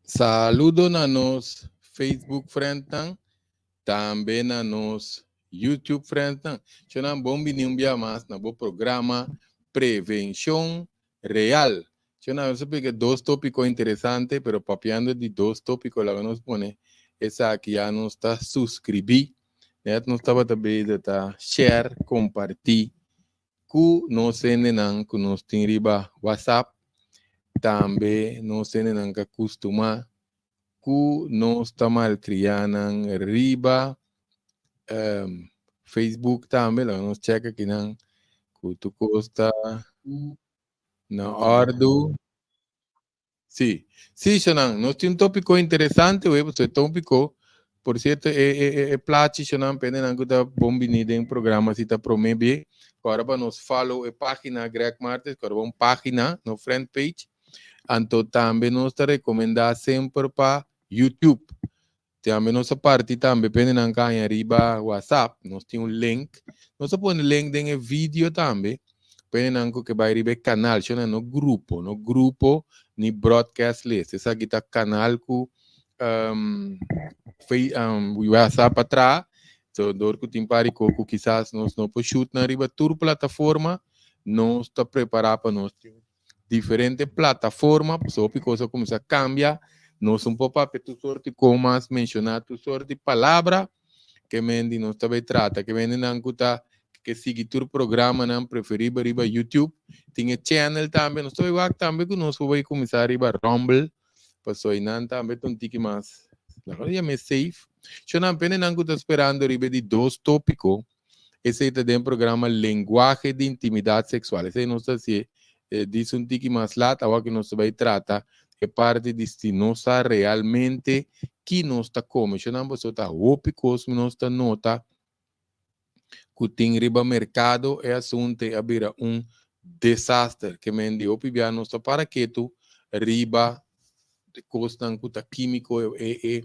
Saludo na nos Facebook friendnan, tambe na nos YouTube friendnan. Shonan, bon bini un bia mas na bo programa Prevenshon Real. Shonan, nos a pega dos tópiko interesante, pero papiando di dos tópiko, laga nos pone esaki ya nos ta suskribí. Net nos tabata bezig ta share, kompartí ku nos hendenan ku nos tin riba WhatsApp, tambe nos hendenan ka kustumá ku nos ta malkriá nan riba Facebook tambe. Laga nos chèk akinan ku tur kos ta na òrdu. Sí, sí, shonan, nos tin un tópiko interesante hoy, pasobra e tópiko, por cierto, e plachi, shonan, pendenan ku ta bon bini den programa si ta promé be, ku ora pa nos follow e página Greg Martes, ku ora un página, no friend page, anto tambe nos ta rekomendá semper pa YouTube. Tambe nos a parti tambe pendenan ka haña riba WhatsApp, nos tin un link, nos a pone link den e video tambe, pendenan ku ke bai riba e kanal, shona no grupo, no grupo ni broadcast list, esaki ta kanal ku WhatsApp a traha, so dor ku tin par di kos ku kisas nos no por shoot nan riba tur plataforma, nos ta prepará pa nos tin diferente plataforma, pasobra hopi kos a kuminsá kambia, nos un por papia tur sorti komas, menshoná tur sorti palabra, ke men di nos ta bai trata, ke mendinan ku ta ke sigui tur programanan preferibel riba YouTube, tin e channel tambe, nos ta bai wak tambe ku nos por bai kuminsá riba Rumble, pasobra einan tambe ta un tiki mas, laga nos yam'é safe. Shownan pendenan ku ta sperando riba e di dos tópiko. Esei ta den programa Lenguaje di Intimidad Sexual. Esei nos ta hasié disa un tiki mas lat, awa ku nos ta bai trata e parti di si nos sa realmente ki nos ta kome. Shonnan pasobra ta hopi kos nos ta nota ku tin riba merkado, e asuntu ei a bira un desaster. Ke men di hopi bia nos ta para ketu riba kosnan ku ta kímiko, e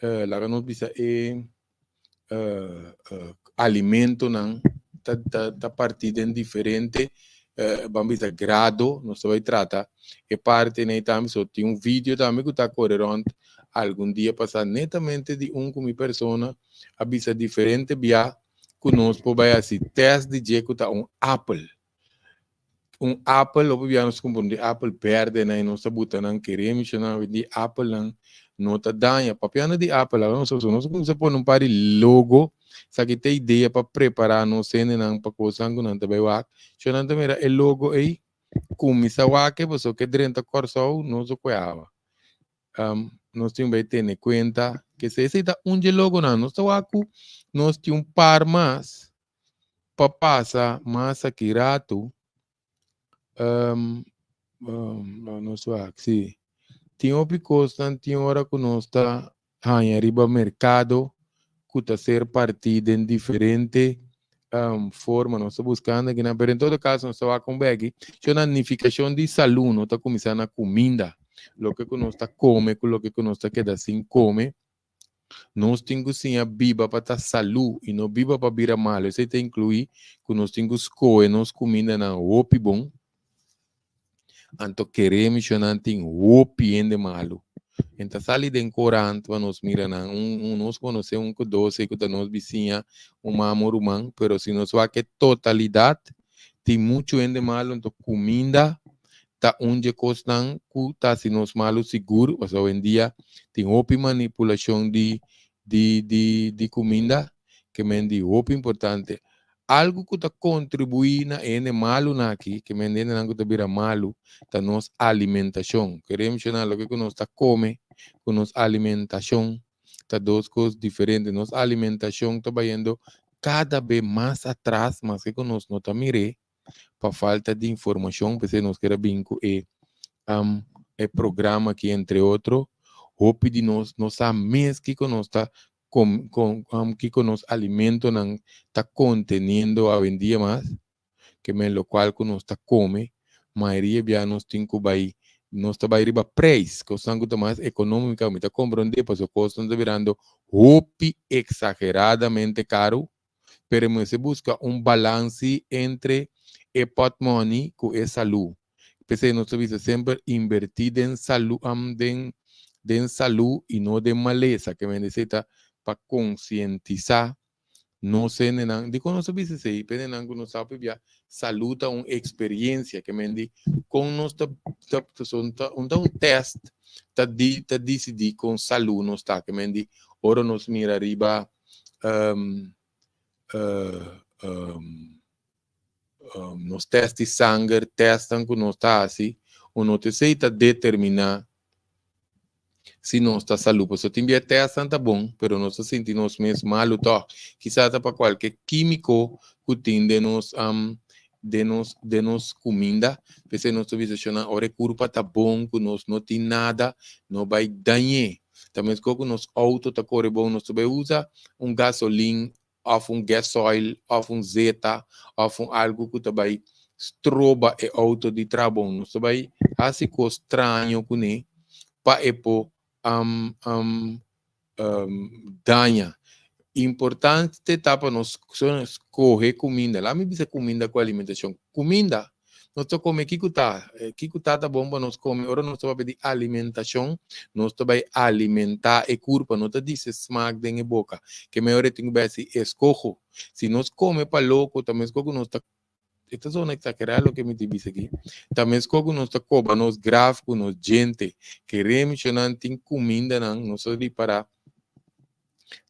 laga nos bisa e alimentonan ta partí den diferente, ban bisa, grado. Nos ta bai trata e parti nei tambe. So tin un video tambe ku ta kore rònt algun dia pasá netamente di un ku mi persona a bisa diferente bia ku nos por bai hasi tèst di dje ku ta un apel. Un apel, hopi bia nos kumpra un di apel berde nan i nos ta buta nan kere mishonan di apelnan no ta daña. Papiando di apel, awe nos nos kuminsá pone un par di logo, esaki ta idea pa prepará nos hendenan pa kosnan ku nan ta bai wak. Sho nan ta mira e logo ei, kuminsá wak e pasobra ke drenta Kòrsou nos a kue awa. Nos tin bai tene kuenta ke esei ta un dje logonan. Nos ta wak ku nos tin un par mas pa pasa mas aki ratu. Nos wak si tin hopi kosnan, tin ora ku nos ta haña riba merkado ku ta ser partí den diferente forma. Nos ta buskando akinan, pero en todo kaso nos ta wak un beki sho na nifikashon di salú no ta kuminsá na kuminda, loke ku nos ta kome ku loke ku nos ta keda sin kome. Nos tin ku siña biba pa ta salú i no biba pa bira malu. Esei ta inkluí ku nos tin ku skohe nos kumindanan hopi bon. Anto keré mishonnan tin hopi hende malu. En ta sali den korant pa nos mira nan. Un nos konosé un ku dos ei ku ta nos bisiña, un mama, un ruman, pero si nos wak e totalidat tin muchu hende malu. Anto kuminda ta un dje kosnan ku ta hasi nos malu sigur, pasobra awendia tin hopi manipulashon di kuminda, ke men di hopi importante. Algu ku ta kontribuí na e hende malunan aki, ke men di hendenan ku ta bira malu, ta nos alimentashon. Kere menshoná loke ku nos ta kome ku nos alimentashon ta dos kos diferente. Nos alimentashon ta bayendo kada be mas atras, maske ku nos no ta mir'é, pa falta di informashon. P'esei nos ker a bin ku e programa aki, entre otro. Hopi di nos no sa mes kiko nos ta kiko nos alimentonan ta konteniendo awendia mas, ke men lokual ku nos ta kome, mayoria bia nos tin ku bai, nos ta bai riba preis, kosnan ku ta mas ekonómiko. Mi ta komprondé pasobra kosnan ta birando hopi eksageradamente karu, pero mester buska un balansi entre e pòtmòni ku e salú. P'esei nos ta bisa semper invertí den salu den den salú i no den malesa. Ke men esei ta pa konsientisá nos hendenan. Dikon nos ta bisa esei? Pa hendenan ku no sa pabia salú ta un eksperiensia. Ke men di kon nos ta ta ta un ta un tèst ta di ta disidí kon salú nos ta. Ke men di ora nos mira riba nos tèst di sanger, tèstnan ku nos ta hasi, un no ta esei ta determiná si nos ta salú. Pasobra tin bia tèstnan ta bon, pero nos ta sinti nos mes malu tòg. Kisas ta pa kualke kímiko ku tin den nos den nos den nos kuminda. P'esei nos ta bisa shonnan ora e kurpa ta bon, ku nos no tin nada, no bai dañ'é. Ta meskos ku nos outo ta kore bon, nos ta bai usa un gasolin òf un gasoil òf un zeta òf un algu ku ta bai stroba e outo di traha bon. Nos ta bai hasi kos straño kuné pa e por daña. Importante ta pa nos skohe kuminda. Laat mi bisa kuminda ku alimentashon. Kuminda Nos ta kome kiko ta? Kiko ta ta bon pa nos kome? Ora nos ta papia di alimentashon, nos ta bai alimentá e kurpa, no ta dise smak den e boka. Ke mehor e tin ku bai hasi eskoho. Si nos kome pa loko, ta meskos ku nos ta, e ta zona eksagerá loke mi ta bisa aki, ta meskos ku nos ta koba nos graf ku nos djente. Kere mishonan tin kumindanan, nos ta ripará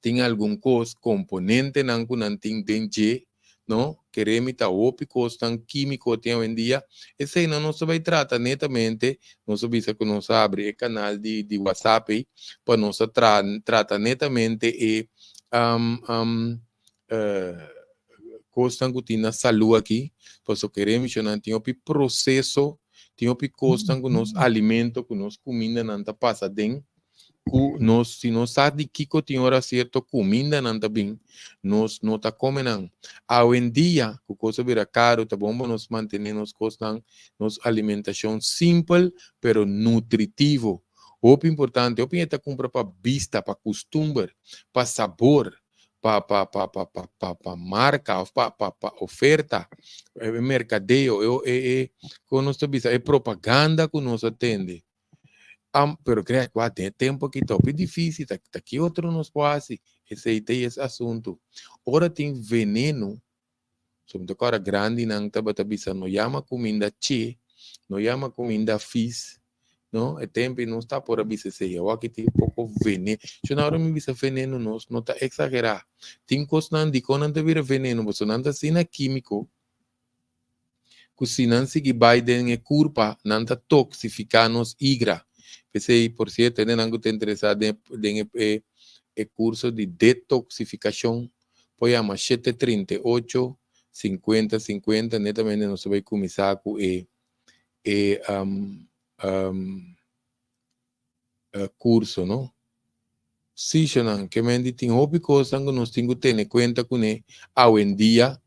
tin algun kos, komponentenan ku nan tin den dje, no? Kere mi ta hopi kosnan kímiko tin awendia, eseinan nos ta bai trata netamente, nos a bisa ku nos a habri e kanal di di WhatsApp ei pa nos a tra trata netamente e kosnan ku tin na salú aki, pasobra kere mi nan tin hopi proseso, tin hopi kosnan ku nos alimento, ku nos kumindanan ta pasa den. Ku nos si nos sa di kiko tin ora sierto kumindanan ta bin, nos no ta kome nan. Awendia ku kos a bira karu ta bon pa nos mantené nos kosnan, nos alimentashon simpel pero nutritivo. Hopi importante, hopi hende ta kumpra pa bista, pa kustumber, pa sabor, pa pa pa pa pa pa pa marka òf pa pa pa oferta, e merkadeo, e e kon nos ta bisa, e propaganda ku nos a tende. Am, pero krea kua den e tempu aki ta hopi difícil, ta ta ki otro nos por hasi? Esei ta es asuntu. Ora tin veneno, so mi ta kòrda grandinan tabata bisa no yama kuminda che, no yama kuminda fis, no, e tempu ei nos ta por a bisa esei, awor aki tin poko veneno. Shon ora mi bisa veneno nos no ta eksagerá. Tin kosnan dikon nan ta bira veneno, pasobra nan ta asina kímiko ku si nan sigui bai den e kurpa nan ta toksifiká nos igra. P'esei, por sierto, hendenan ku ta interesá den den e e kurso di detoksifikashon por yama 738 50 50, netamente nos ta bai kuminsá ku e e kurso no. Sishonan ke men di tin hopi kosnan ku nos tin ku tene kuenta kuné awendia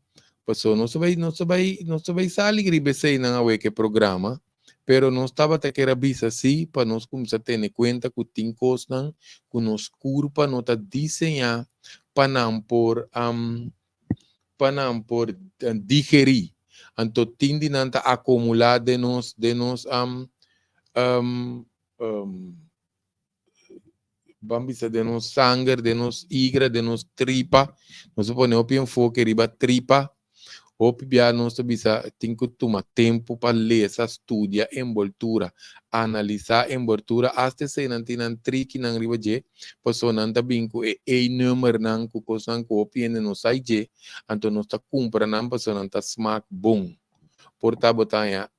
pasobra nos ta bai nos ta bai nos ta bai sali riba eseinan awe ke programa pero nos tabata kier a bisa si pa nos kuminsá tene kuenta ku tin kosnan ku nos kurpa no ta diseñá pa nan por pa nan por digerí. Anto tin di nan ta akumulá den nos den nos ban bisa den nos sanger, den nos igra, den nos tripa. Nos ta pone hopi enfoke riba tripa. Hopi bia nos ta bisa tin ku tuma tempu pa lesa, studia enboltura, analisá enboltura, asta eseinan tin nan trikinan riba dje, pasobra nan ta bin ku e E-nummernan, ku kosnan ku hopi hende no sa dje, anto nos ta kumpra nan pasobra nan ta smak bon. Por ta bo ta haña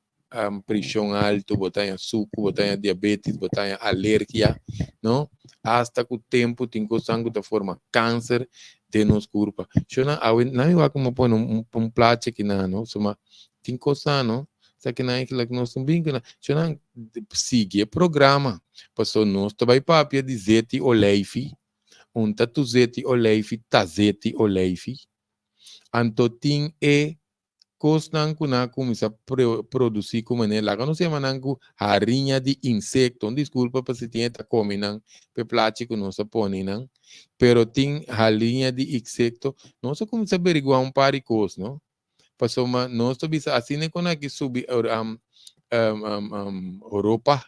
preshon altu, bo ta haña suku, bo ta haña diabetes, bo ta haña alergia, no? Asta ku tempu tin kosnan ku ta forma kanser den nos kurpa. Shona awe nan mi wak mi pone un un plachi aki nan no, suma tin kosnan no, sa ki nan eigenlijk nos no bin ku nan. Shona sigui e programa, paso nos ta bai papia di zeti oleifi, un ta tu zeti oleifi ta zeti oleifi, anto tin e Kosnan ku nan a kuminsá produsí ku manera laga nos yama nan ku hariña di insekto. Un diskulpa pa si tin e ta komi nan p'e plachi ku nos a pone nan, pero tin hariña di iksekto. Nos a kuminsá beriguá un par di kos, no? Pasobra nos ta bisa asina ku nan a subi Europa,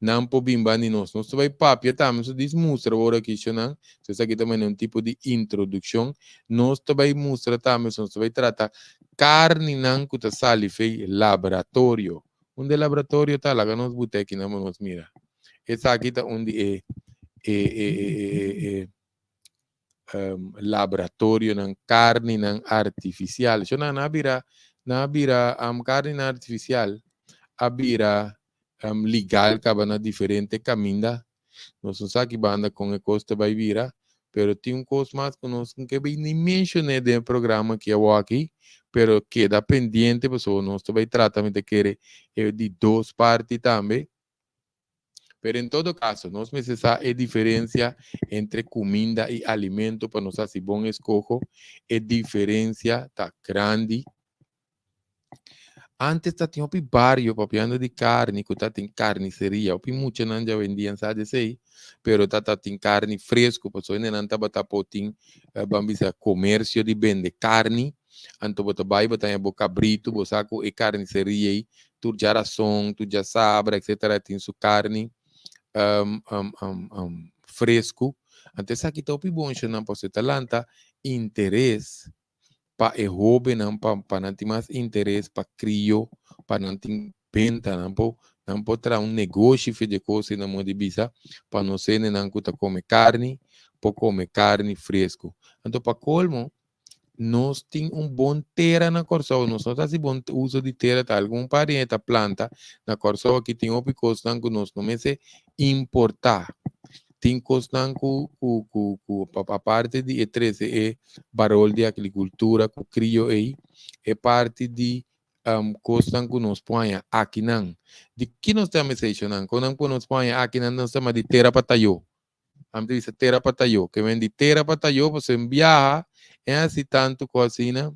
nan por bin banda di nos. Nos ta bai papia tambe, nos dis mustra ora aki nan, so esaki ta un tipo di introdukshon. Nos ta bai mustra tambe, nos ta bai trata karninan ku ta sali fei laboratorio. Unda laboratorio ta, laga nos buta aki nan nos mira. Esaki ta un di e laboratorionan, karninan artifisial. So nan a bira, nan a bira karninan artifisial a bira legal kaba na diferente kaminda. Nos no sa ki banda kon e kos ta bai bira, pero tin un kos mas ku nos no ke bai ni menshoná den e programa ku awor aki, pero keda pendiente pasobra nos ta bai trata, mi ta kere, e di dos parti tambe. Pero en todo kaso, nos mester sa e diferensia entre kuminda i alimento pa nos hasi bon eskoho. E diferensia ta grandi. Antes tatin hopi bario papiando di karni ku tatin karniseria. Hopi muchanan djawendia sa di esei, pero tatin karni fresku pasobra hendenan tabata por tin, ban bisa, komersio di bende karni. Anto bo ta bai bo ta haña bo kabritu, bo sa ku e karniseria ei tur djarason, tur djasabra, etsetera tin su karni fresku. Anto esaki ta hopi bon shownan pasobra ta lanta interes pa e hóbennan pa nan tin mas interes pa krio, pa nan tin benta, nan por traha un negoshi for di e kos ei, nan moda di bisa, pa nos hendenan ku ta kome karni por kome karni fresku. Anto pa kolmo, nos tin un bon tera na Kòrsou, nos no ta hasi bon uso di tera, ta algun par di hende ta planta na Kòrsou aki tin hopi kosnan ku nos no mester importá. Tin kosnan ku aparte di e trese e balor di agrikultura ku krio ei, e parti di kosnan ku nos por haña akinan. Di ki nos ta mester nan? Kosnan ku nos por haña akinan nos ta yama di tera pa tayó. Ami ta bisa tera pa tayó. Ke men di tera pa tayó pasobra en biaha e hasi tantu kos asina.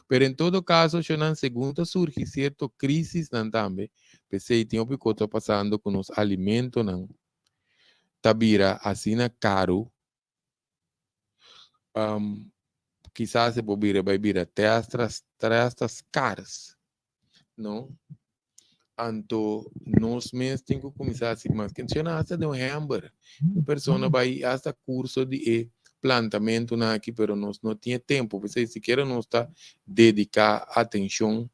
Pero en todo kaso, shownan, segun ta surgi sierto krisisnan tambe, p'esei tin hopi kos ta pasando ku nos alimentonan ta bira asina karu. Kisas e por bira bai bira te hasta te hasta skars, no? Anto nos mes tin ku kuminsá hasi mas. Shownan, hasta den un hèmber. Un persona bai hasta kurso di e plantamentunan aki, pero nos no tin e tempu. P'esei sikiera nos ta dediká atenshon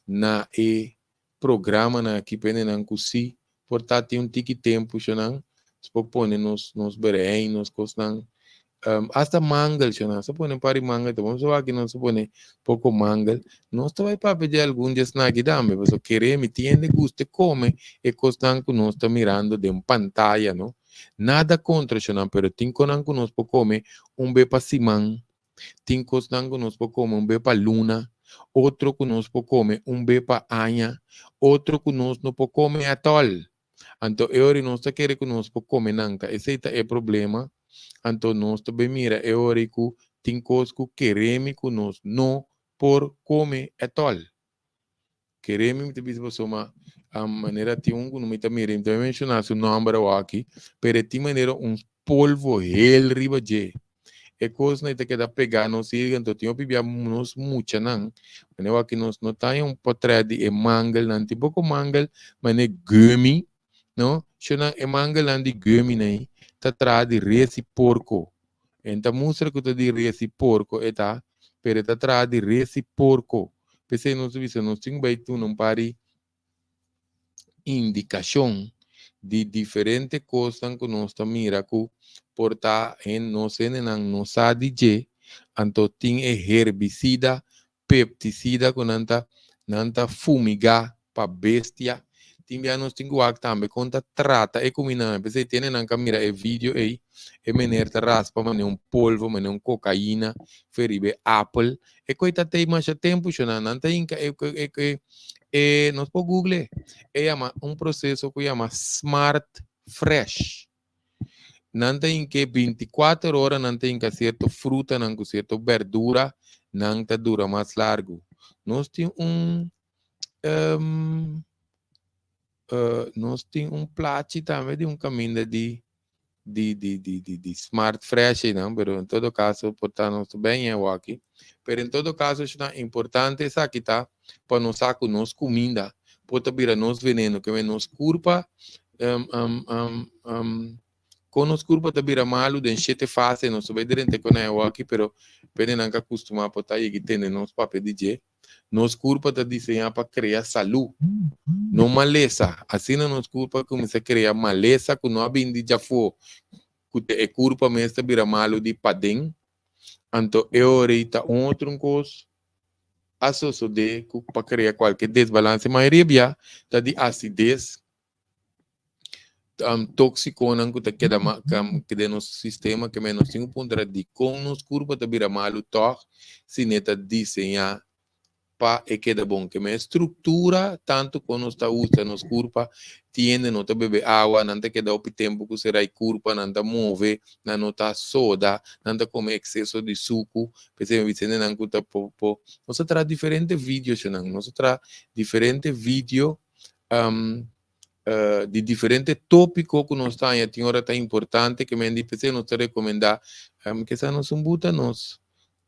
na e programanan aki pa hendenan ku sí por ta tin un tiki tempu, shownan, nos por pone nos berein, nos kosnan, hasta mangel, shownan, sa pone un par di mangel, ta bon so aki nos a pone poko mangel. Nos ta bai papia di algun di esnan aki tambe, pasobra kere mi tin hende gusta kome e kosnan ku nos ta mirando den pantaya, no? Nada kontra, shownan, pero tin kosnan ku nos por kome un be pa siman, tin kosnan ku nos por kome un be pa luna, otro ku nos por kome un be pa aña, otro ku nos no por kome at all. Anto e ora nos ta kere ku nos por kome nan, ta esei ta e problema. Anto nos ta bai mira e ora ku tin kos ku keremi ku nos no por kome at all. Keremi mi ta bisa pasobra manera tin un ku mi ta mira, mi ta bai menshoná su nòmber awor aki, pero e tin manera un polvo hel riba dje. E kosnan ta keda pegá nos irga, anto tin hopi bia nos muchanan, manera awor aki nos no ta haña un potrèt di e mangelnan, tin poko mangel manera gummy, no? Shownan, e mangelnan di gummy nan ta traha di res i porko. E ta mustra ku ta di res i porko e ta, pero e ta traha di res i porko. P'esei nos ta bisa nos tin ku bai duna un par di indikashon di diferente kosnan ku nos ta mira ku por ta nos hendenan no sa di dje, anto tin e herbisida, pestisida ku nan ta fumigá pa bestia. Tin bia nos tin ku wak tambe kon ta trata e kumindanan. P'esei tin hendenan ka mira e video ei, e meneer ta raspa manera un polvo, manera un kokaina for riba e apel. E kos ta tei masha tempu, shownan. Nan ta hinka e nos por google. E yama un proseso ku yama Smart Fresh. Nan ta hink'é 24 ora, nan ta hinka sierto frutanan ku sierto berdura, nan ta dura mas largu. Nos tin un plachi tambe di un kaminda di Smart Fresh einan, pero en todo kaso por ta nos ta ben awor aki. Pero en todo kaso, ta importante esaki ta pa nos sa ku nos kuminda. por ta bira nos veneno, ke men nos kurpa kon nos kurpa ta bira malu den shete fase, nos ta bai drenta kon nan e wòki, pero pende nan ka kustumá por ta yegi tende nos papia di dje. Nos kurpa ta diseñá pa krea salú, no malesa. Asina nos kurpa kuminsá krea malesa ku no a bin di djafó, ku te e kurpa mes ta bira malu di paden. Anto e ora ei ta un otro un kos a sosodé ku pa krea kualke desbalanse. Mayoria bia ta di asides tóksikonan ku ta keda den nos sistema ke men nos tin ku puntra dikon nos kurpa ta bira malu tòg si ne ta diseñá pa e keda bon. Ke men struktura tantu kon nos ta usa nos kurpa tiende no ta bebe awa, nan ta keda hopi tempu ku serai kurpa, nan ta move, nan no ta soda, nan ta kome ekseso di suku. P'esei mi bisa nan ku ta po po nos a traha diferente video nan, nos a traha diferente video di diferente tópiko ku nos ta haña tin ora ta importante ke men di p'esei nos ta rekomendá kesa nos un buta nos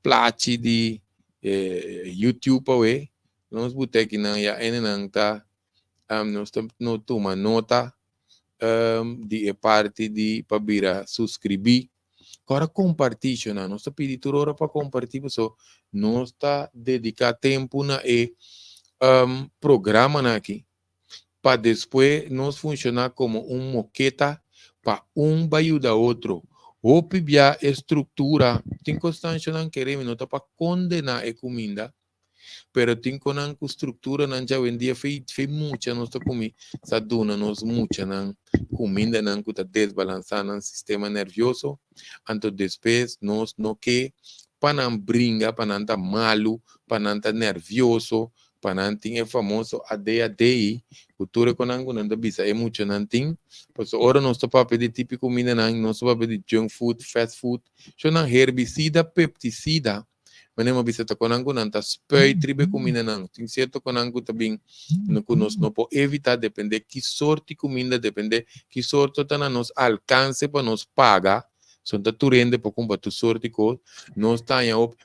plachi di YouTube awe nos buta akinan ya enenan ta nos ta no tuma nota di e parti di pa bira suskribí. Kora kompartí shona nos ta pidi tur ora pa kompartí paso nos ta dediká tempu na e programanan aki pa despues nos funshoná komo un moketa pa un bai yuda otro. Hopi bia e struktura tin kostanshanan kere mi no ta pa kondená e kuminda, pero tin konan ku strukturanan djawendia fei fei mucha nos ta kumi sa duna nos muchanan kumindanan ku ta desbalansá nan sistema nervioso, anto despues nos no ke pa nan bringa, pa nan ta malu, pa nan ta nervioso, pa nan tin e famoso ADHD ku tur e konan ku nan ta bisa e muchanan tin, pasobra ora nos ta papia di tipi kumindanan nos ta papia di junk food, fast food, so nan herbisida, peptisida, manera mi a bisa ta konan ku nan ta spuit riba e kumindanan, tin sierto konan ku ta bin ku nos no por evita depende ki sort di kuminda, depende ki sorto ta na nos alkanse pa nos paga. Son ta tur hende por cumpra tur soort di cos. Nos ta haña hopi,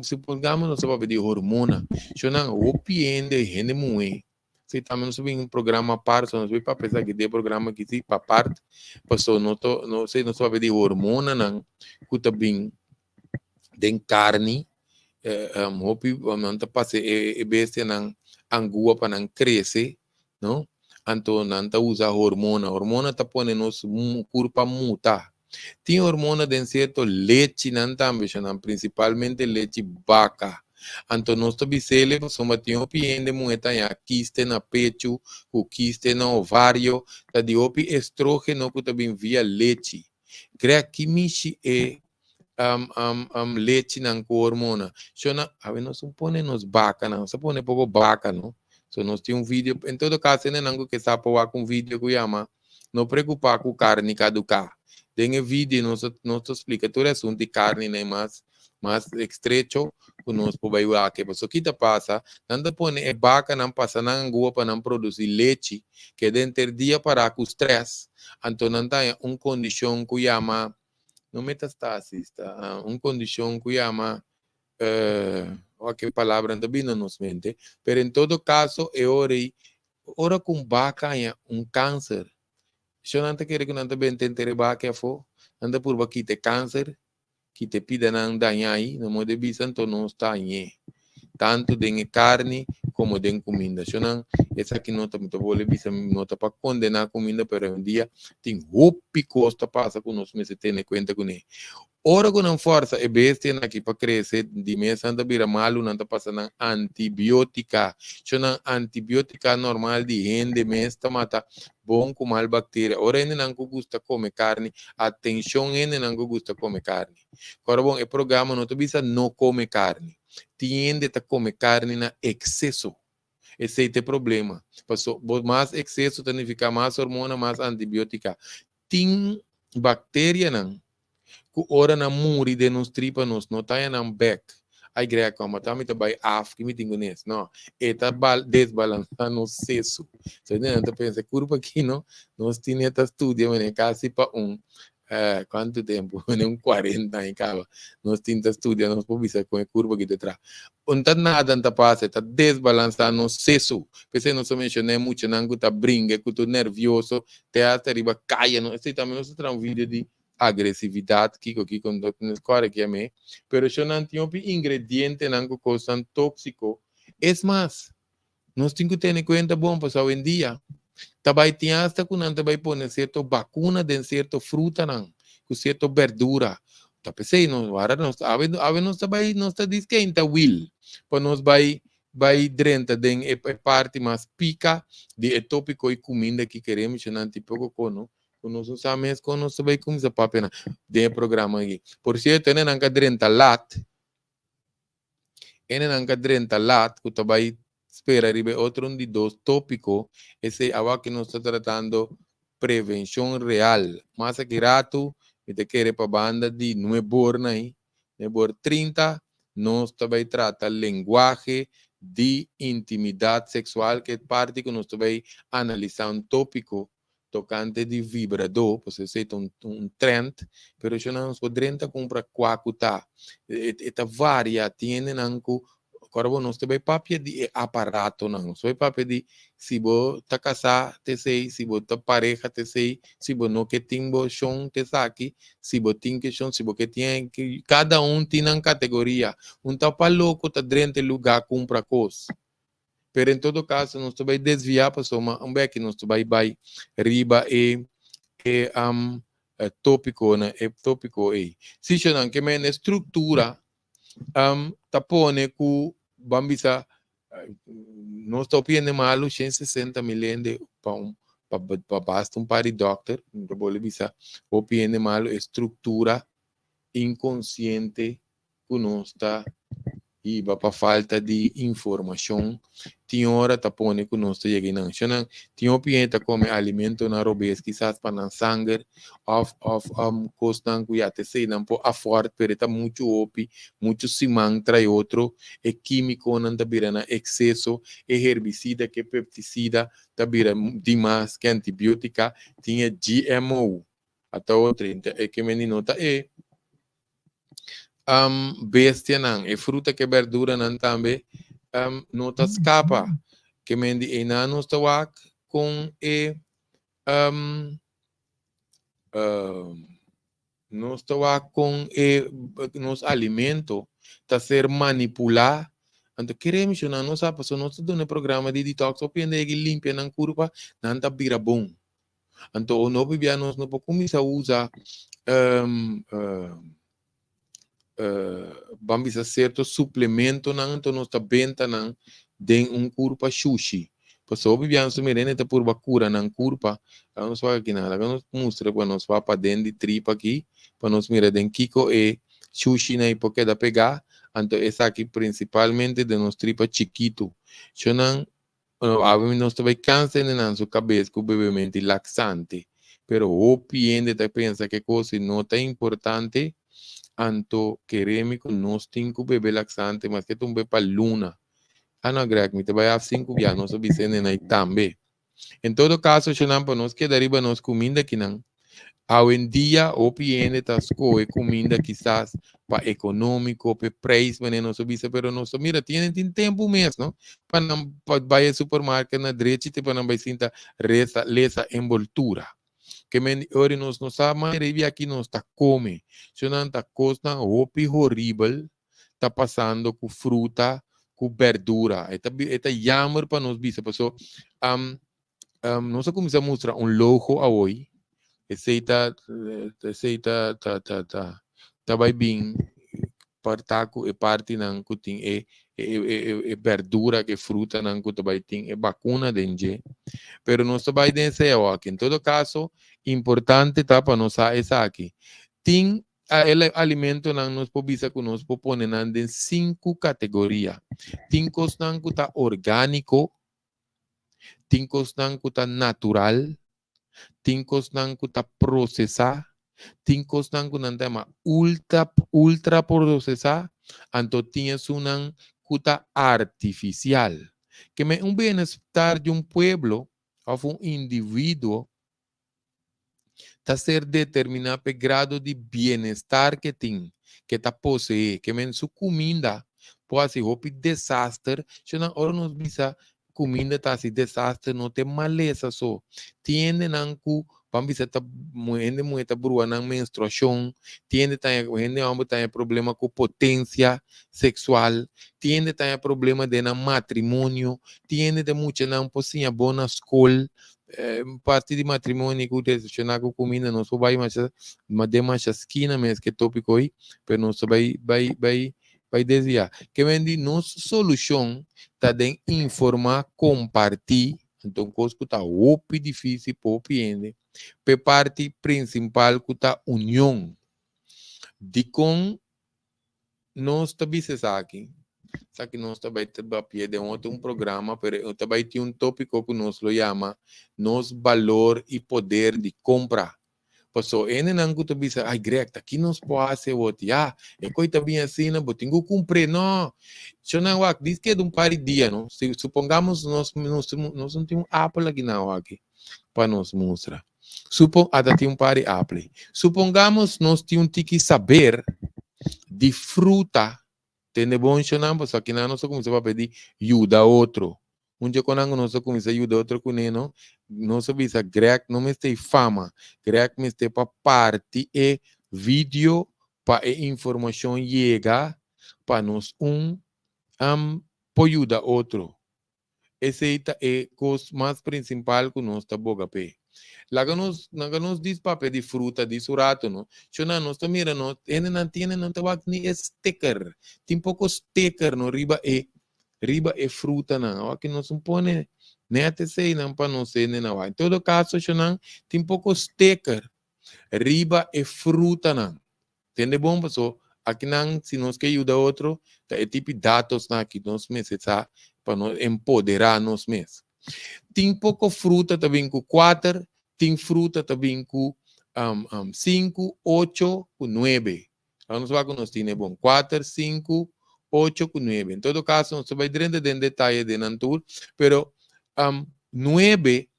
supongamos nos ta papia di hormona. Shownan hopi hende, hende muhe. Si tambe nos ta bin un programa apart, so nos bay papia esaki den programa aki si pa apart. Paso no ta, no si nos ta papia di hormonanan cu ta bin den carni. Hopi nan ta pasa e bestianan angua pa nan crece, no? Anto nan ta usa hormona. Hormona ta pone nos kurpa muta. Tin hormona den sierto lechinan tambe, shonnan, prinsipalmente lechi baka. Anto nos ta bis'ele pasobra tin hopi hende muhé ta haña kiste na pechu ku kiste na ovario, ta di hopi estrógeno ku ta bin via lechi. Krea ki mishi e lechinan ku hormona. Shona, awe nos un pone nos bakanan, nos a pone poko baka, no? So nos tin un video, en todo caso hendenan ku ke sa por wak un video ku yama No preocupa ku karni kaduká. Den e video nos a nos ta splika tur e asuntu di karninan mas mas estrecho ku nos por bai wak. Pasobra ki ta pasa, nan ta pone e bakanan pasa nan angua pa nan produsi lechi, keda henter dia pará ku strès, anto nan ta haña un kondishon ku yama no metastasis, ta un kondishon ku yama uh, ke palabra no ta bini na nos mente, pero en todo kaso e ora ei, ora ku un baka haña un kanser, shon nan ta kere ku nan ta benta henter e baka afó, nan ta purba kita e kanser, kita e pidanan dañá ei, no modo di bisa anto nos ta hañ'é, tantu den e karni komo den kuminda. Shon nan, esaki no ta, mi ta bolbe bisa, no ta pa kondená kuminda, pero awendia tin hopi kos ta pasa ku nos mester tene kuenta kuné. Ora ku nan forsa e bestianan aki pa krese, di mes nan ta bira malu, nan ta pasa nan antibiotika. Sho nan antibiotika normal di hende mes ta mata bon ku mal bakteria. Ora hendenan ku gusta kome karni, atenshon hendenan ku gusta kome karni. Kòrda bon, e programa no ta bisa no kome karni. Tin hende ta kome karni na ekseso. Esei ta e problema. Paso bo mas ekseso ta nifiká mas hormona, mas antibiotika. Tin bakterianan ku ora nan muri den nos tripa nos no ta haña nan bek. Ay Greg, kòm ata mi ta bai af ki mi tin ku nes? No, e ta desbalansá nos sesu. So nan ta pensa kurpa aki no, nos tine ta studia manera kasi pa un. Kuantu tempu? Mane un 40 aña kaba nos tin ta studia, nos por bisa kon e kurpa aki ta traha. Un ta nada ta pasa, e ta desbalansá nos sesu. P'esei nos a menshoná e muchanan ku ta bringa, ku ta nervioso, te hasta riba kaya. No, esei tambe nos a traha un video di agresividat, kiko kiko, no ta kòrda ki amé. Pero shownan tin hopi ingredientenan ku kosnan tóksiko. Es mas, Nos tin ku tene kuenta bon pasobra awendia ta bai tin asta ku nan ta bai pone sierto bakuna den sierto frutanan ku sierto berdura. Ta p'esei nos wara nos awe awe nos ta bai nos ta diskeinta wil pa nos bai bai drenta den e parti mas pika di e topiko i kuminda ki kere mishonan tin poko kono ku nos no sa mes kon nos ta bai kuminsa papia nan den e programa aki. Por sierto nan ka drenta lat. Hendenan ka drenta lat ku ta bai spera riba e otro un di dos tópiko, esei awaki nos ta tratando prevenshon real. Mas aki ratu mi ta kere pa banda di nuebor nai, nuebor 30, nos ta bai trata lenguahe di intimidat seksual ku e parti ku nos ta bai analisá un tópiko tokante di vibradó, pasobra esei ta un un trend, pero eshonan nos por drenta kumpra kua ku ta. E ta varia, tin hendenan ku kòrda bo nos ta bai papia di e aparatonan, nos ta bai papia di si bo ta kasá ta esei, si bo ta pareha ta esei, si bo no ke tin bo shon ta esaki, si bo tin ke shon, si bo ke tin kada un tin nan kategoria. Un ta pa loko ta drenta e lugá kumpra kos. Pero en todo caso nos ta bay desvia pasobra un beki nos ta bay bay riba e e um topiconan e topico ey. Sichonan ke men e structura um ta pone cu ban bisa nos ta opiende malo 160 mil hende pa un pa pa basta un par di dokter mi ta bole bisa hopi hende malo e structura inkonsiente ku nos ta hiba pa falta di informashon tin ora ta pone ku nos ta yega einan. Shonnan, tin hopi hende ta kome alimentonan robes kisas pa nan sanger òf òf kosnan ku ya ta esei nan por afòrt pero e ta muchu hopi, muchu siman trae otro, e kímikonan ta bira na ekseso, e herbisida ku e peptisida ta bira dimas ku e antibiótika, tin e GMO. Ata otro e ke meni no ta e bestianan, e fruta ku e berduranan tambe no ta skapa. Ke men di einan nos ta wak kon e nos ta wak kon e nos alimento ta ser manipulá. Anto kere mishona nos sa pasobra nos ta duna e programa di detox hopi hende yega i limpia nan kurpa nan ta bira bon. Anto o no bibia nos no por kuminsá usa ban bisa sierto suplementonan anto nos ta benta nan den un kurpa shushi. Pasobra hopi bia nos ta mira hende ta purba kura nan kurpa. Laga nos wak aki nan, laga nos mustra pa nos wak paden di tripa aki pa nos mira den kiko e shushinan ei por keda pegá. Anto esaki prinsipalmente den nos tripa chikitu. Shonnan Awe nos ta bai cansa hende nan su cabes cu bebemento laxante, pero hopi hende ta pensa cu e cos no ta importante, anto keremi cu nos tin cu bebe laxante maske ta un be pa luna. Ah no Greg, mi ta bai af sin cu bia nos a bisa hende nan tambe. En todo caso shonan pa nos keda riba nos cuminda kinan. Awendia hopi hende ta skohe kuminda kisas pa ekonómiko, pa e preis manera nos a bisa, pero nos ta mira tin hende tin tempu mes no pa nan pa bai e supermarket na drechi te pa nan bai sinta resa lesa enboltura. Ke men di ora nos no sa manera di aki nos ta kome. So nan ta kosnan hopi horibel ta pasando ku fruta ku berdura. E ta e ta yamer pa nos bisa paso nos a kuminsá mustra un logo awoy, esei ta esei ta ta ta ta ta bai bin parta ku e partinan ku tin e e e e berdura ku e frutanan ku ta bai tin e bakuna den dje. Pero nos ta bai den esei awoki. En todo kaso, importante ta pa nos sa esaki. Tin e alimentonan nos por bisa ku nos por pone nan den sinku kategoria. Tin kosnan ku ta orgániko, Tin kosnan ku ta natural, tin kosnan ku ta prosesá, tin kosnan ku nan ta yama ultra ultra prosesá, anto tin esunnan ku ta artifisial. Ke men un bienestar di un pueblo òf un individuo. Ta ser determiná p'e grado di bienestar ke tin, ke ta poseé, ke men su kuminda por hasi hopi desaster. Shonnan, ora nos bisa kuminda ta hasi desaster, no ta e malesa so. Tin hendenan ku, ban bisa, ta hende muhé ta brua nan menstruashon, tin hende ta haña, hende hòmber ta haña problema ku potensia seksual, tin hende ta haña problema den nan matrimonio, tin hende ta muchanan por siña bon na skol. Parti di matrimonio ku relashoná ku kuminda nos por bai masha den masha skina mes ke tópiko ei, pero nos ta bai bai bai bai desviá. Ke men di nos solushon ta den informá, kompartí, anto un kos ku ta hopi difísil pa hopi hende, p'e parti prinsipal ku ta union. Dikon nos ta bisa esaki? Esaki nos ta bai ta papia den otro un programa, pero ta bai tin un tópiko ku nos lo yama nos balor i poder di kompra. Paso hendenan ku ta bisa, ay Greg, ta ki nos por hasi awor? Ya, e koi ta bin asina, bo tin ku kumpr'é. No, shonnan wak, dis keda un par di dia, no? Si supongamos nos nos nos no tin un apel aki nan awaki pa nos mustra. Supon, ata tin un par di apel. Supongamos nos tin un tiki saber di fruta. Tende bon shonnan, pasobra akinan nos a kuminsá papia di yuda otro. Un dje konan ku nos a kuminsá yuda otro kuné no, nos a bisa Greg no mester e fama, Greg mester pa parti e video pa e informashon yega pa nos un por yuda otro. Esei ta e kos mas prinsipal ku nos ta boga p'e. Laga nos, laga nos dis papia di fruta di su rato no. Shona nos ta mira no, hendenan tin hende no ta wak ni e sticker. Tin poko sticker no riba e, riba e frutanan. Awor aki nos no pone net eseinan pa nos hendenan wak. En todo kaso shonnan tin poko sticker riba e frutanan. Tende bon paso akinan si nos ke yuda otro ta e tipi datosnan aki nos mester sa pa nos empodera nos mes. Tin poko fruta ta bin ku kuater, tin fruta ta bin ku sinku, ocho ku nuebe. Laga nos wak ku nos tine bon. Kuater, sinku, ocho ku nuebe. En todo kaso nos ta bai drenta den detaye den nan tur, pero nuebe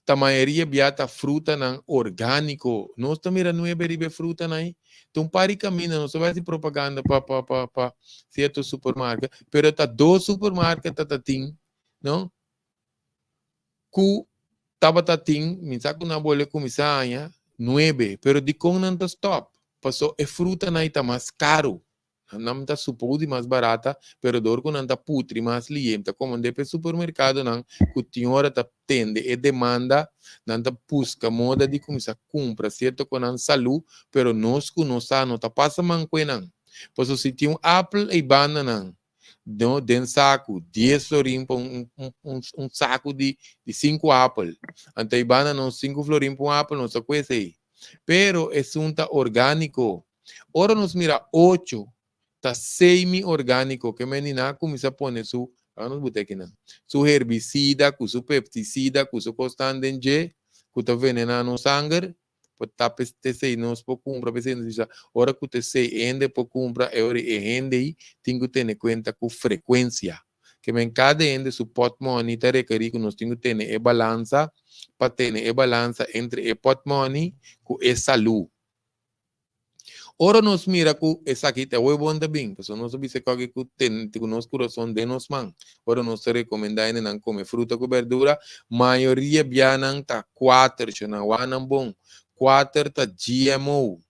ta mayoria bia ta frutanan orgániko. Nos ta mira nuebe riba e frutanan ei. Ta un par di kaminda, nos ta bai hasi propaganda pa pa pa pa sierto supermarket, pero ta dos supermarket ta ta tin, no? Ku tabata tin, mi sa ku nan a bolbe kuminsá haña nuebe, pero dikon nan ta stòp? Paso e frutanan ei ta mas karu. Nan ta supou di mas barata, pero dor ku nan ta putri mas lié, ta komand'é pa e supermerkadonan ku tin ora ta tende e demanda, nan ta buska moda di kuminsá kumpra sierto ku nan salú, pero nos ku no sa no ta pasa man ku e nan. Pasobra si tin un apel ei banda nan, no, den saku, dies florin pa un un un saku di di sinku apel, anto ei banda nos sinku florin pa un apel nos ta ku esei. Pero esun ta orgániko. Ora nos mira ocho ta semi orgánico ke men di nan a cuminsa pone su, laga nos buta aki nan, su herbicida cu su pepticida cu su cosnan den dje cu ta venena nos sanger, por ta p'esey nos por cumpra, p'esey nos bisa ora cu ta esey hende por cumpra e ora e hende ey tin cu tene cuenta cu frecuencia. Ke men kada hende su potmoni ta rekeri ku nos tin ku tene e balansa pa tene e balansa entre e potmoni ku e salu. Ora nos mira ku esaki ta awor bon ta bin, pasobra nos a bisa kòke ku tene ku nos kurason den nos man. Ora nos ta rekomendá hendenan kome fruta ku bèrdura, mayoria bianan ta kuater, shonnan wak-nan bon, kuater ta GMO.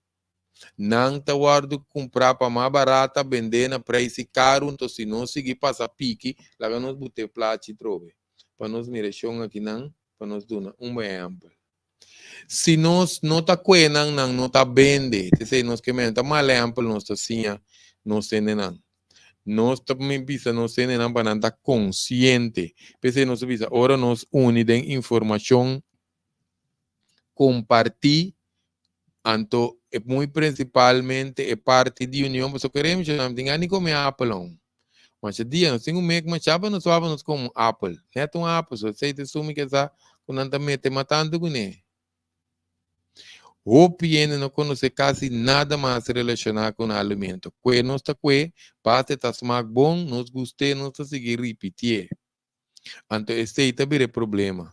Nan ta wòrdu kumprá pa mas barata, bendé na preisi karu, nto si nos sigui pasa piki, laga nos but'é plachi trobe pa nos mira e shon akinan pa nos duna un bon ehèmpel. Si nos no ta kue nan, nan no ta bende. T'esei nos ke mester. Ta mal ehèmpel nos ta siña nos hendenan. Nos ta bisa nos hendenan pa nan ta konsiente. P'esei nos ta bisa ora nos uni den informashon kompartí, anto e muy prinsipalmente e parti di union, pasobra kere mi nan tin gana di kome apel aun. Masha dia nos tin un mek masha pa nos wak pa nos kome un apel. Net un apel so esei ta sumi kesa ku nan ta mete mas tantu kuné. Hopi hende no konosé kasi nada mas relashoná ku nan alimento. Kue nos ta kue, basta e ta smak bon, nos gust'é, nos ta sigui ripitié. Anto esei ta bira e problema.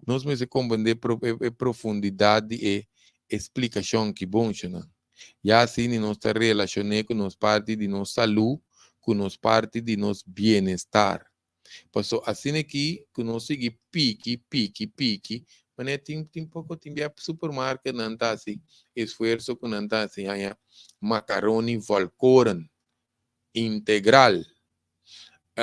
Nos mester komprendé e profundidat di e splikashon ki bon shonnan. Ya asina nos ta relashoné ku nos parti di nos salú, ku nos parti di nos bienestar. Paso asina aki ku nos sigui piki, piki, piki, manera tin tin poko tin bia supermarket nan ta hasi esfuerso ku nan ta hasi haña makaroni volkoren integral.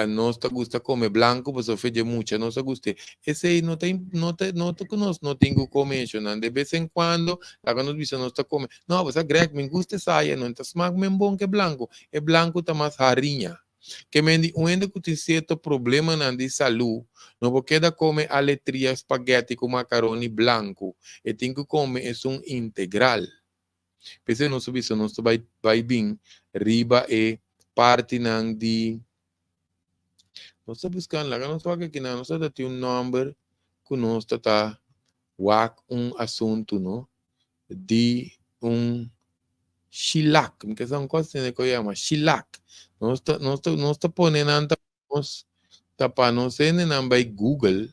Nos ta gusta kome blanku pasobra fe dje mucha nos a gust'é. Esei no ta no ta no ta ku nos no tin ku kome esho nan. De bes en kuando laga nos bisa nos ta kome, no bo sa Greg mi gusta esaya no, e ta smak men bon ke blanku. E blanku ta mas hariña. Ke men di un hende ku tin sierto problemanan di salú no por keda kome aletria spaghetti ku makaroni blanku. E tin ku kome esun integral. P'esei nos ta bisa nos ta bai bai bin riba e partinan di nos ta buscando laga nos wak aki nan nos ta tin un nomber ku nos ta ta wak un asuntu no di un shilak mi ke sa un kos asina ku yama shilak nos ta nos ta nos ta pone nan ta nos ta pa nos hendenan bai google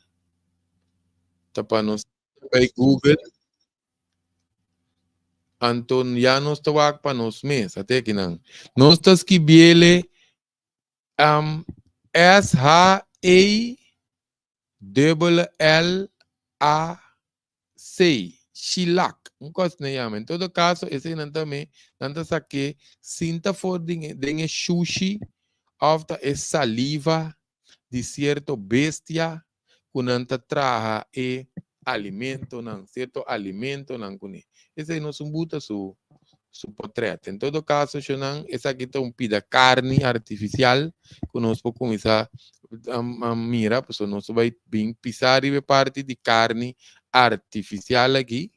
ta pa nos bai google. Anto ya nos ta wak pa nos mes. Ate aki nan. Nos ta skibiele um, S H E dubbele L A C. Shilak. Un kos na yama. En todo kaso, esei nan tambe, nan ta sake sinta for den, den e shushi of ta e saliva di sierto bestia ku nan ta traha e alimentonan, sierto alimentonan kuné. Esei nos un buta su su potrèt. En todo kaso, shonnan, esaki ta un pida karni artifisial ku nos por kuminsá mira, pasobra nos ta bai bin pisá riba e parti di karni artifisial aki.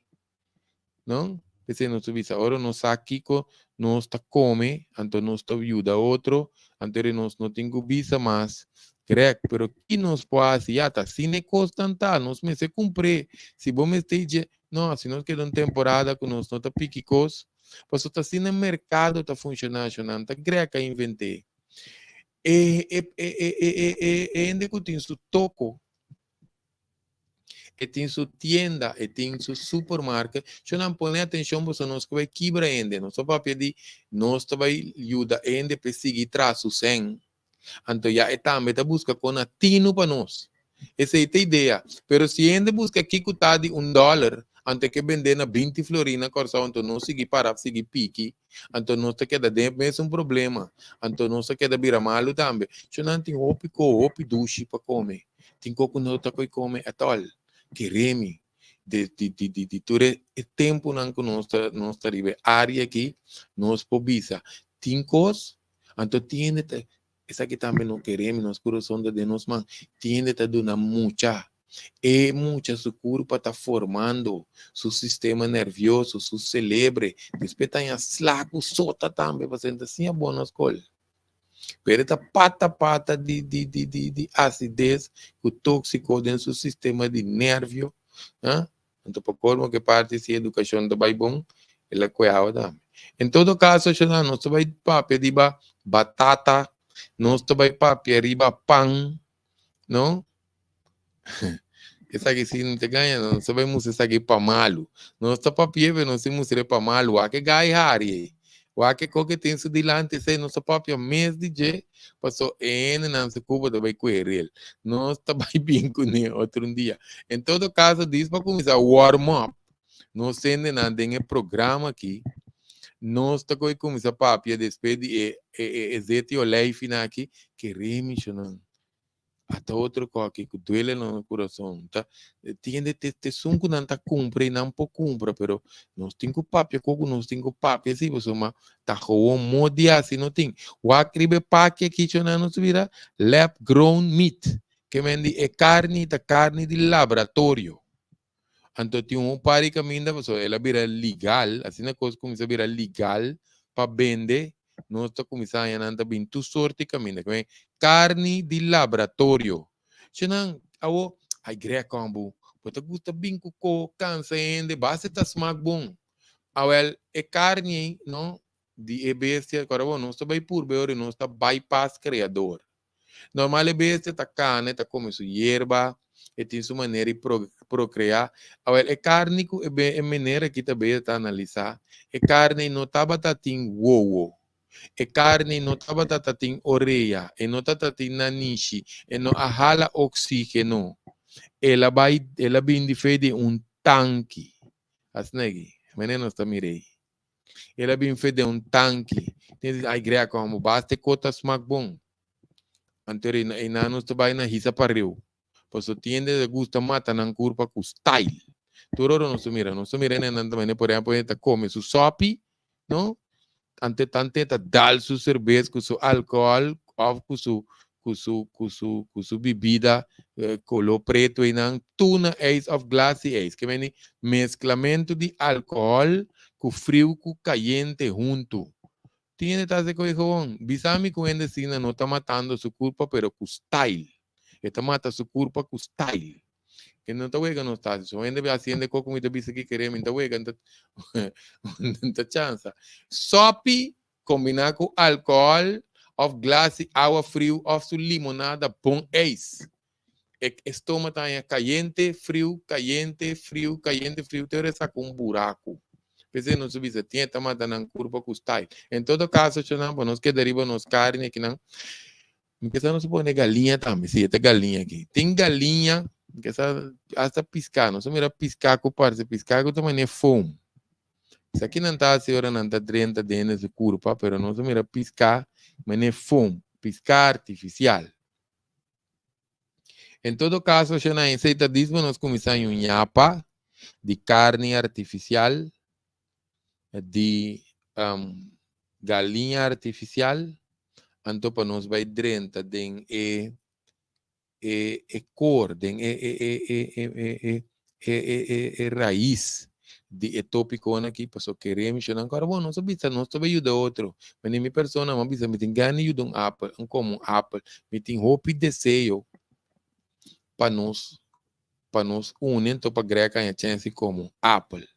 No? P'esei nos ta bisa, ora nos sa kiko nos ta kome, anto nos ta yuda otro, anto eri nos no tin ku bisa mas, Greg, pero ki nos por hasi? Ya, ta asina e kosnan ta, nos mester kumpr'é. Si bo mester dje, no, si nos keda un temporada ku nos no ta piki kos, pasobra ta asina e merkado ta funshoná, shonnan, ta Greg a invent'é. E e e e e e e hende ku tin su toko, E tin su tienda, e tin su supermarket. Sho nan pone atencion boso nos ku bai kibra hende. Nos ta papia di nos ta bai yuda hende p'e sigui tras su sen. Anto ya e tambe ta buska kon a tinu pa nos. Esei ta idea. Pero si hende buska kiko ta di un dollar, anto e ke bende na 20 florin na Kòrsou, anto nos sigui para sigui piki. Anto nos ta keda den e mesun problema. Anto nos ta keda bira malu tambe. Sho nan tin hopi ko, hopi dushi pa kome. Tin ko ku no ta koi kome at all. Keremi di di di di di tur e e tempunan ku nos ta nos ta riba e área aki, nos por bisa tin kos, anto tin hende ta esaki tambe no keremi, nos kurason ta den nos man, tin hende ta duna mucha. E mucha su kurpa ta formando, su sistema nervioso, su selebre, despues ta haña sla ku sota tambe pasobra e ta siña bon na skol. Pero e ta pata pata di di di di di acidez cu toxico den su sistema di nervio, ah, anto pa colmo cu e parti si educacion ta bay bon, el a cue awa tambe. En todo caso, shona, nos ta bay papia riba batata, nos ta bay papia riba pan, no? Esaki si no te gaña, nos ta bay mustra esaki pa malu. Nos ta papia, pero nos ta mustra pa malu. Wak e gai hari ei. Wak e ko ke tin su dilanti esei. Nos ta papia mes di dje, paso e hendenan su kuba ta bay kue rel. Nos ta bay bin kuné otro un dia. En todo kaso, dis pa kuminsá warm up nos hendenan den e programa aki, nos ta koe kuminsá papia despues di e e e zeti oleifinan aki, kere mishonan. Ata otro koki ku duele na nos kurason. Ta tiende te tesun ku nan ta kumpra i nan por kumpra, pero nos tin ku papia koko nos tin ku papia si pasobra ta gewoon modi hasi no tin. Wak riba e paki aki chona nos bira lab grown meat. Ke men di e karni ta karni di laboratorio. Anto tin un par di kaminda pasobra el a bira legal, asina kos kuminsá bira legal pa bende, nos ta kuminsá haña nan ta bin tur sorti kaminda. Ke men karni di laboratorio. Shi nan awo, ai Greg kombu, bo ta gusta bin ku ko kansa hende, basta e ta smak bon. Awel e karni ei no di e bestia, kòrda bo nos ta bai purba e ora nos ta bypass kreador. Normal e bestia ta kana, e ta kome su yerba, E tin su manera di procrea. Awel, e carni cu e meneer aki ta bezig ta analisa, e carni no tabata tin wowo, e carni no tabata ta tin orea, e no tata tin nanishi, e no a hala oxigeno. El a bay, el a bin di fe di un tanki. Asina aki, meneer nos ta mira ey. El a bin fe den un tanki. Tin di, ay grea como, basta e cota smak bon. Anto einan nos ta bai na hisa pareu. Paso tin hende ta gusta mata nan kurpa ku style. Tur ora nos ta mira, nos ta mira hendenan ta mane, por ehempel, hende ta kome su sopi, no? Ante tante ta dal su serbes ku su alkohòl òf ku su ku su ku su ku su bibida koló pretu einan, tuna ijs òf glas di ijs. Ke meni mesklamentu di alkohòl ku friu ku kayente huntu. Tin hende ta hasi koe gewoon. Bisa mi ku hende asina no ta matando su kurpa pero ku style. E ta mata su kurpa ku style. Ke no ta wega nos ta hasi. So hende hasi hende koko mi ta bisa ki kere mi ta wega n ta chansa. Sopi kombina ku alkohòl òf glas di awa friu òf su limonada bon ijs. E stoma ta haña kayente, friu, kayente, friu, kayente, friu, te ora e saka un buraku. P'esei nos ta bisa tin e ta mata nan kurpa ku style. En todo kaso, chonan, pa nos keda riba nos karni akinan, mi ke sa nos pone galiña tambe, si e ta galiña aki. Tin galiña, mi ke sa hasta piská, nos a mira piská ku parse piská ku ta manera foam. Esaki nan ta hasi ora nan ta drenta den su kurpa, pero nos a mira piská manera foam, piská artifisial. En todo caso, shona esey ta dismo nos cuminsa un ñapa di carni artificial, di galiña artificial, anto pa nos bay drenta den e e e core, den e e e e e e e e e e rais di e topiconan aki, pasobra keremi shona ancora bon nos a bisa nos ta bay yuda otro, mane mi persona mi a bisa mi tin gana di yuda un apel, un come un apel, mi tin hopi deseo pa nos pa nos uni anto pa Greg haña chance di come un apel.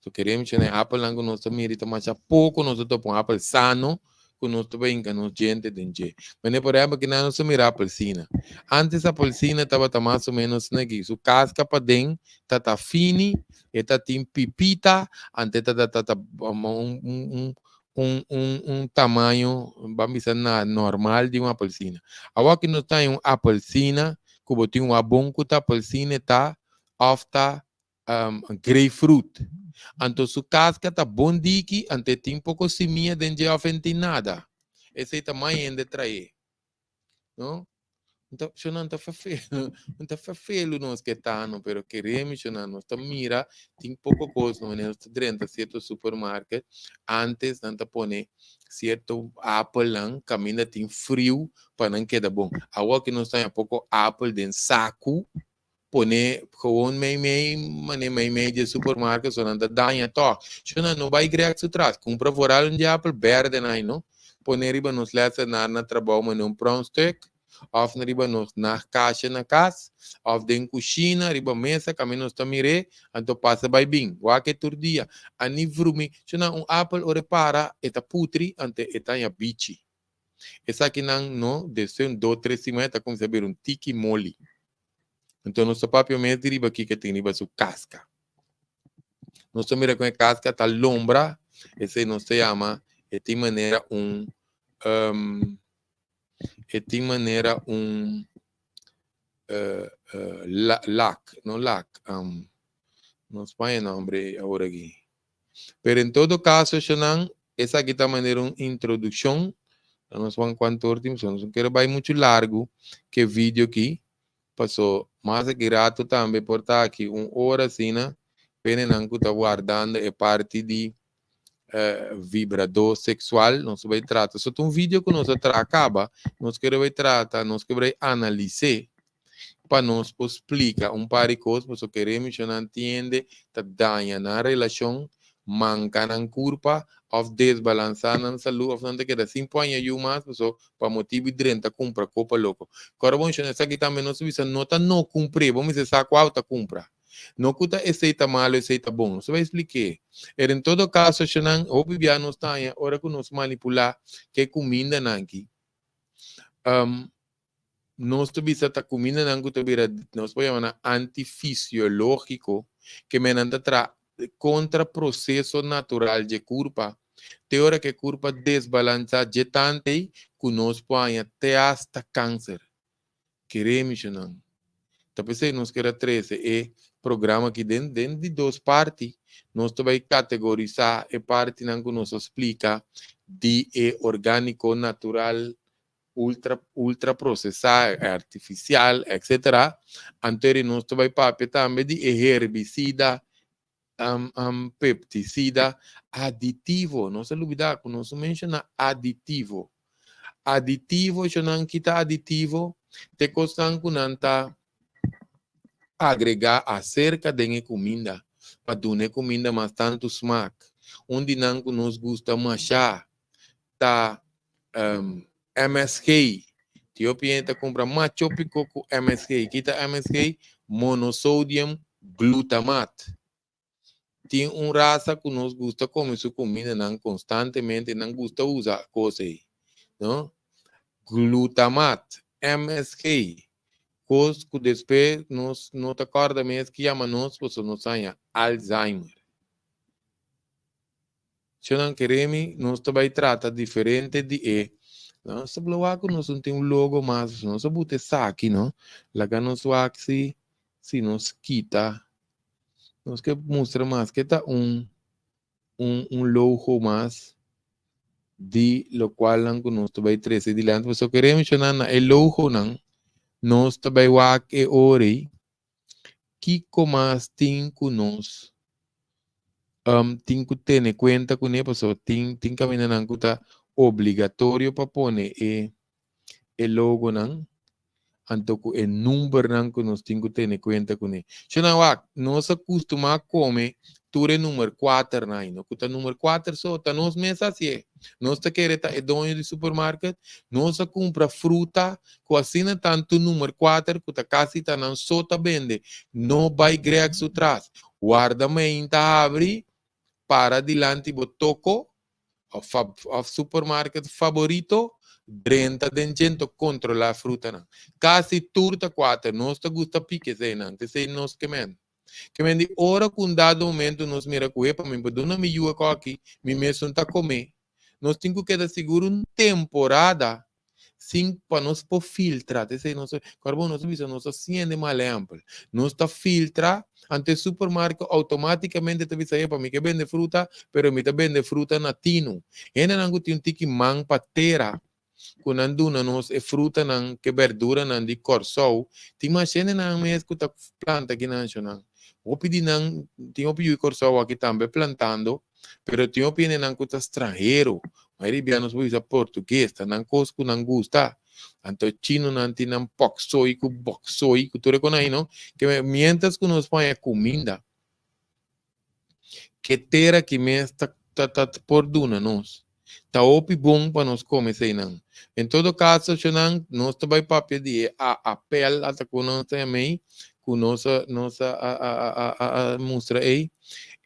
So keremi shona e apelnan ku nos ta mira i ta masha poko nos ta topa un apel sano ku nos ta bai hinka nos djente den dje. Manera por ehempel kinan nos ta mira apelsina. Antes apelsina tabata mas o menos asina aki, su kaska paden ta ta fini, e ta tin pipita, ante ta ta ta un un un un un tamaño ban bisa na normal di un apelsina. Awor aki nos ta haña un apelsina ku bo tin un abon ku ta apelsina e ta òf ta grapefruit. Anto su casca ta bon diki, anto e tin poco simia den dje of e tin nada. Esey ta mai hende trae. No? Nta, shonan ta ferfelu, ta ferfelu nos ke tano, pero keremi shonan nos ta mira tin poco cos no, nos ta drenta cierto supermarket, antes nan ta pone cierto apelnan caminda tin friu pa nan keda bon. Awor ki nos ta haña poco apel den sacu, pone gewoon mei mei mane mei mei di e supermarket so nan ta daña tog. Sho nan no bai grek su tras, kumpra vooral un di apel berde nan no, pone riba nos lessenaar na trabou mane un pronkstuk of riba nos nachtkastje na kas of den kushina riba mesa kaminda nos ta mir'é anto pasa bai bin wak e tur dia a ni vrumi. Sho nan un apel ora e para e ta putri anto e ta haña bichi. Esakinan no despues un dos tres siman e ta kuminsá bira un tiki moli. Anto nos ta papia mes di riba kiko e tin riba su kaska. Nos ta mira kon e kaska ta lombra, esei nos ta yama e tin manera un e tin manera un lak, no lak, no spaña e nombre awor aki. Pero en todo caso eshonan, esaki ta manera un introduccion, na nos wan cuanto ora tin, nos no kere bay mucho largo ke video aki, paso mas aki rato tambe por ta aki un ora asina, penenan cu ta wardando e parti di vibrador sexual, nos ta bay trata, so ta un video cu nos a traha caba, nos kere bay trata, nos kere bay analise pa nos por splika un par di kos pasobra kere misionnan tiende ta daña nan relashon, manka nan kurpa òf desbalansá nan salú òf nan ta keda sin por haña yu mas pasobra pa motibu di drenta kumpra kopa loko. Kòrda bon shon esaki tambe nos ta bisa no ta no kumpr'é, bo mester sa kua bo ta kumpra. No ku ta esei ta malu esei ta bon. Nos ta bai splik'é. Pero en todo kaso shonnan hopi bia nos ta haña ora ku nos manipulá ke kumindanan aki. Nos ta bisa ta kumindanan ku ta bira, nos por yama nan antifisiológiko, ke men nan ta traha kontra proseso natural dje kurpa. Te ora ku e kurpa desbalansá dje tantu ei ku nos por haña te asta kanser. Kere mi shunan. Ta p'esei nos kier a trese e programa aki den di dos parti. Nos ta bai kategorisá e partinan ku nos a splika di e orgániko, natural, ultra ultra prosesá, artifisial, etcetera. Anto eri nos ta bai papia tambe di e herbisida, peptisida, aditivo. Nos a lubidá ku nos no menshoná aditivo. Aditivo, nan kita aditivo, te kosnan ku nan ta agregá aserka den e kuminda pa duna e kuminda mas tantu smak. Un di nan ku nos gusta mashá ta MSG. Tin hopi hende ta kumpra macho piko ku MSG. Kita MSG? Monosodium glutamat. Tin un rasa ku nos gusta kome su kumindanan konstantemente, nan gusta usa kos ei, no? Glutamat, MSG, kos ku despues nos no ta kòrda mes ki yama nos pasobra nos haña Alzheimer. Shonnan keremi nos ta bai trata diferente di e nos ta blo wak ku nos no tin un logo mas nos a buta esaki no laga nos wak si si nos kita nos ke mustra mas ke ta un un un logo mas di lokualnan ku nos ta bai trese dilanti pasobra keremi shonnan na e logonan nos ta bai wak e ora ei kiko mas tin ku nos tin ku tene kuenta kuné pasobra tin tin kamindanan ku ta obligatorio pa pone e e logonan anto ku e numbernan ku nos tin ku tene kuenta kuné. Shonnan wak, nos a kustumá kome tur e number kuaternan ainda, ku ta number kuater so, ta nos mes a hasié. Nos ta kere ta e doño di supermarket, nos a kumpra fruta ku asina tantu number kuater ku ta kasi ta nan so ta bende. No bai Greg su tras. Warda meinta habri, para dilanti bo toko òf supermarket faborito, drenta den dje to kontrolá frutanan. Kasi tur ta kuater. Nos ta gusta piki eseinan, ta esei nos ke men. Ke men di ora ku un dado momento nos mira ku epa mi por duna mi yu e koki, mi mesun ta kome. Nos tin ku keda sigur un temporada sin pa nos por filtra. Ta esei nos, kòrda bo nos a bisa nos ta siende mal ehèmpel. Nos ta filtra, anto e supermarket outomátikamente ta bisa epa mi ke bende fruta, pero mi ta bende fruta na tinu. Hendenan ku tin un tiki man pa tera ku nan duna nos e frutanan ku e berduranan di Kòrsou, tin mas hendenan mes ku ta planta aki nan shonnan. Hopi di nan, tin hopi yu di Kòrsou aki tambe plantando, pero tin hopi hendenan ku ta stranhero. Mayoria bia nos por bisa portugues, ta nan kos ku nan gusta. Anto chinonan tin nan pòksoi ku bòksoi ku tur e kon ahi no. Ke miéntras ku nos por haña kuminda, Ke tera ki mes ta ta por duna nos. Ta hopi bon pa nos kome eseinan. En todo kaso, shonnan, nos ta bai papia di e a apel ata ku nos ta yama ei, ku nos a nos a a a a a mustra ei,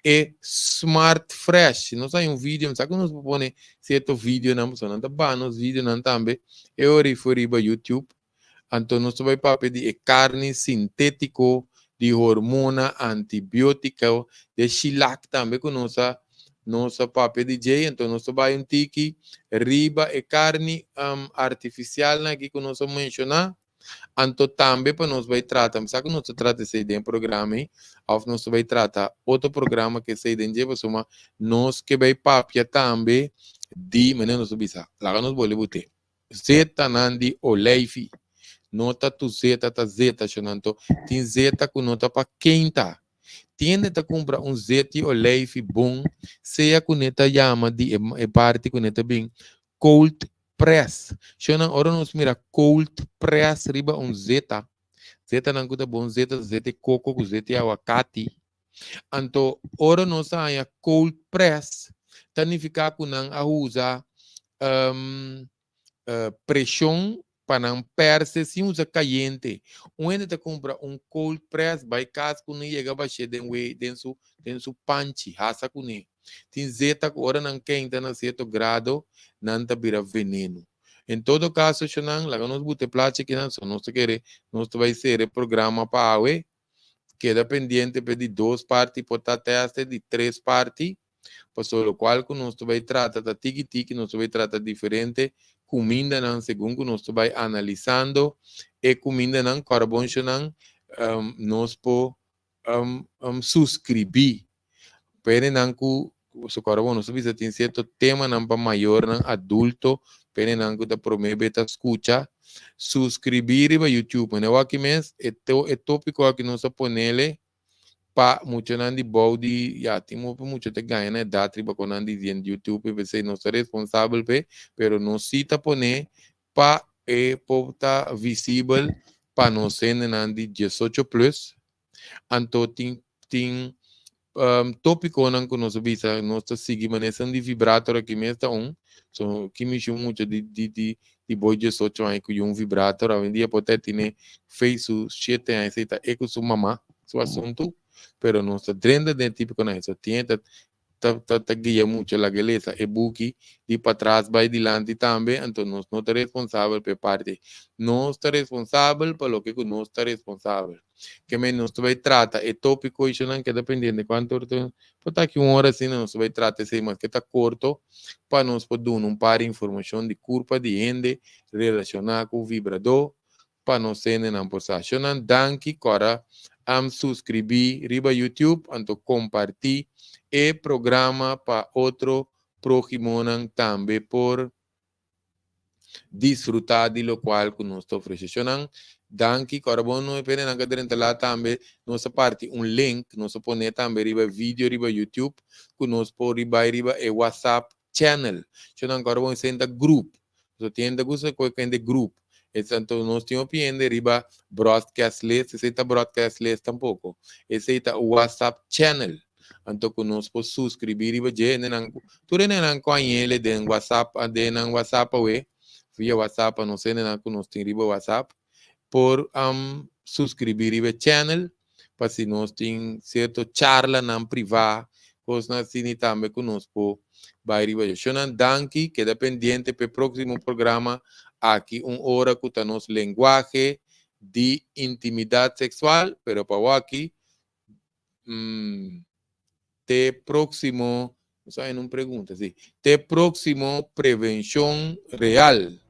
e Smart Fresh. Nos haña un video, mi sa ku nos por pone sierto videonan, pasobra nan ta baha nos videonan tambe, e ora ei for riba YouTube. Anto nos ta bai papia di e karni sintétiko, di hormona, antibiótiko, di e shilak tambe ku nos a nos a papia di djei. Anto nos ta bai un tiki riba e karni artifisialnan aki ku nos a menshoná. Anto tambe pa nos bai trata, mi sa ku nos ta trata esei den e programa ei, òf nos ta bai trata otro programa ku esei den dje, pasobra nos ke bai papia tambe di, manera nos ta bisa, laga nos bole bot'é. Zetanan di oleifi. No ta tur zeta ta zeta, shonnan. Anto, tin zeta ku no ta pa keinta. Tin hende ta kumpra un zet di oleifi bon, sea ku ne ta yama di e parti ku ne ta bin cold press. Shonnan, ora nos mira cold press riba un zeta, zetanan ku ta bon zeta ta zeta di koko ku zeta di awakati. Anto, ora nos a haña cold press, ta nifiká ku nan a usa preshon pa nan pèrse sin usa kayente. Un hende ta kumpra un cold press bai kas kuné yega bash'é den wei den su den su panchi hasa kuné. Tin zeta ku ora nan keinta na sierto grado nan ta bira veneno. En todo kaso, shonnan, laga nos buta e plachi akinan, so nos ta kere, nos ta bai sera e programa pa awe. Keda pendiente pa di dos parti, por ta te hasta di tres parti, pasobra lokual ku nos ta bai trata ta tiki tiki, nos ta bai trata diferente kumindanan segun ku nos ta bai analisando e kumindanan. Kòrda bon, shonnan, nos por suskribí. Penenan ku so kòrda bon, nos a bisa tin sierto temanan pa mayornan adulto, penenan ku ta promé be ta skucha, suskribí riba YouTube. Mane wak mes e e tópiko aki nos a ponele pa muchanan di bou di, ya, tin hopi mucha ta gaña na edat riba kon nan di den YouTube, p'esei nos ta responsabel p'e, pero nos sí ta pone pa e por ta visibel pa nos hendenan di 18 plus. Anto tin tópikonan ku nos a bisa nos ta sigui, manera esun di vibrator aki mes ta un. So ki mishi un mucha di bou 18 aña ku yu un vibrator awendia? Por ta tene fei su 7 aña, esei ta e ku su mama su asuntu, pero nos ta drenta den e típikonan. So tin e ta guia mucha, laga e lesa e buki di patras bai dilanti tambe. Anto nos no ta responsabel pa e parti. Nos ta responsabel pa loke ku nos ta responsabel. Ke men nos ta bai trata e tópiko i nan keda pendiente. Kuantu ora ta? Por ta aki un ora asina nos ta bai trata esei, maske ta korto, pa nos por duna un par di informashon di kurpa di hende relashoná ku vibradó, pa nos hendenan por sa. Shonnan, danki. Kòrda suskribí riba YouTube, anto kompartí e programa pa otro próhimonan tambe por disfrutá di lokual ku nos ta ofresé. Shonnan, danki. Kòrda bon, no e pene nan ka drenta la tambe. Nos a parti un link, nos a pone tambe riba video riba YouTube ku nos por bai riba e WhatsApp channel. Shonnan, kòrda bon, esei ta group. So tin hende gusta ku hende group. Anto nos tin hopi hende riba broadcast list, esei ta broadcast list tampoko. Esei ta WhatsApp channel. Anto ku nos por suskribí riba dje, hendenan tur hendenan ku hañ'ele den WhatsApp, den nan WhatsApp awe, via WhatsApp, nos hendenan ku nos tin riba WhatsApp, por suskribí riba e channel, pa si nos tin sierto charlanan privá, kosnan asina tambe ku nos por bai riba dje. Shonnan, danki, keda pendiente pa e próksimo programa aki un ora ku ta nos lenguahe di intimidat seksual, pero pa awaki, te próksimo, nos a haña un pregunta, si, te próksimo Prevenshon Real.